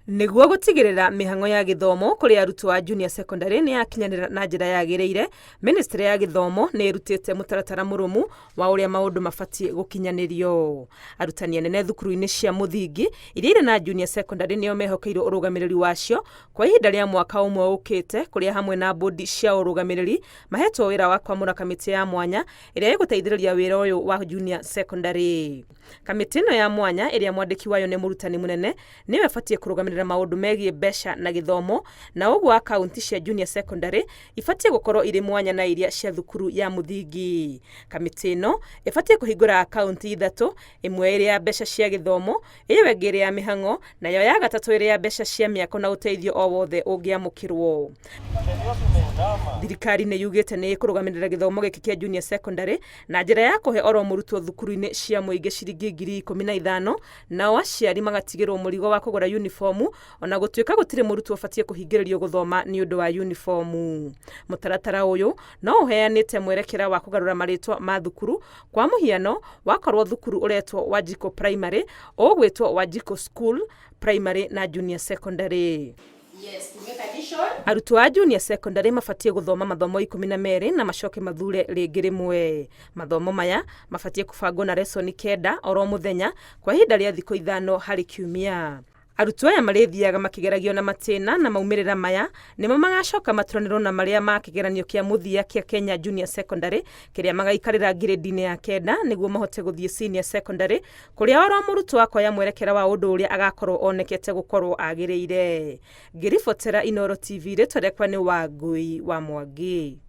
Nĩguo gũtigĩrĩra mĩhang'o ya gĩthomo kũrĩ arutwo a junior secondary nĩ yakinyanĩra na njĩra yagĩrĩire, Ministry ya gĩthomo nĩ ĩrutĩte mũtaratara mũrũmu wa ũrĩa maũndũ mabatiĩ gũkinyanĩrio. Arutani anene thukuru-inĩ cia mũthingi iria irĩ na junior secondary nĩo mehokeirwo ũrũgamĩrĩri wacio kwa ihinda rĩa mwaka ũmwe ũkĩte, kũrĩa hamwe na bodi cia ũrũgamĩrĩri mahetwo wĩra wa kwamũra kamĩtĩ ya mwanya ĩrĩa ĩgũteithĩrĩria wĩra ũyũ wa junior secondary. Kamĩtĩ ĩno ya mwanya ĩrĩa mwandĩki wayo nĩ mũrutani mũnene nĩyo ĩbatiĩ kũrũgamĩrĩra maũndũ megiĩ mbeca na gĩthomo, na ũguo akaunti cia junior secondary ibatiĩ gũkorwo irĩ mwanya na iria cia thukuru ya mũthingi. Kamĩtĩ ĩno ĩbatiĩ kũhingũra akaunti ithatũ, ĩmwe ĩrĩ ya mbeca cia gĩthomo, ĩyo ĩngĩ ĩrĩ ya mĩhang'o, nayo ya gatatũ ĩrĩ ya mbeca cia mĩako na ũteithio o wothe ũngĩamũkĩrwo. Thirikari nĩ yugĩte nĩ ĩkũrũgamĩrĩra gĩthomo gĩkĩ kĩa junior secondary na njĩra ya kũhe oro mũrutwo thukuru-inĩ cia mũingĩ ciringi 15,000, nao aciari magatigĩrwo mũrigo wa kũgũra unibomu, ona gũtuĩka gũtirĩ mũrutwo ũbatiĩ kũhingĩrĩrio gũthoma nĩ ũndũ wa unibomu. Mũtaratara ũyũ no ũheanĩte mwerekera wa kũgarũra marĩtwa ma thukuru, kwa mũhiano wakorwo thukuru ũretwo Wanjikũ Primary ũgwĩtwo Wanjikũ School Primary na Junior Secondary. Yes, to make addition. Arutwo a junior secondary mabatiĩ gũthoma mathomo 12 na macoke mathure rĩngĩ rĩmwe. Mathomo maya mabatiĩ kũbangwo na lesson 9 oro mũthenya kwa ihinda rĩa thikũ 5 harĩ kiumia. Arutwo aya marĩthiaga makĩgeragio na matĩna na maumĩrĩra maya nĩmo magacoka maturanĩrwo na marĩa ma kĩgeranio kĩa mũthia kĩa Kenya Junior Secondary kĩrĩa magaikarĩra ngirĩndi-inĩ ya 9 nĩguo mahote gũthiĩ senior secondary kũrĩa oro mũrutwo akoya mwerekera wa ũndũ ũrĩa agakorwo onekete gũkorwo agĩrĩire. Ngĩribotera Inooro TV, rĩtwa rĩakwa nĩ Wangui wa Mwangi.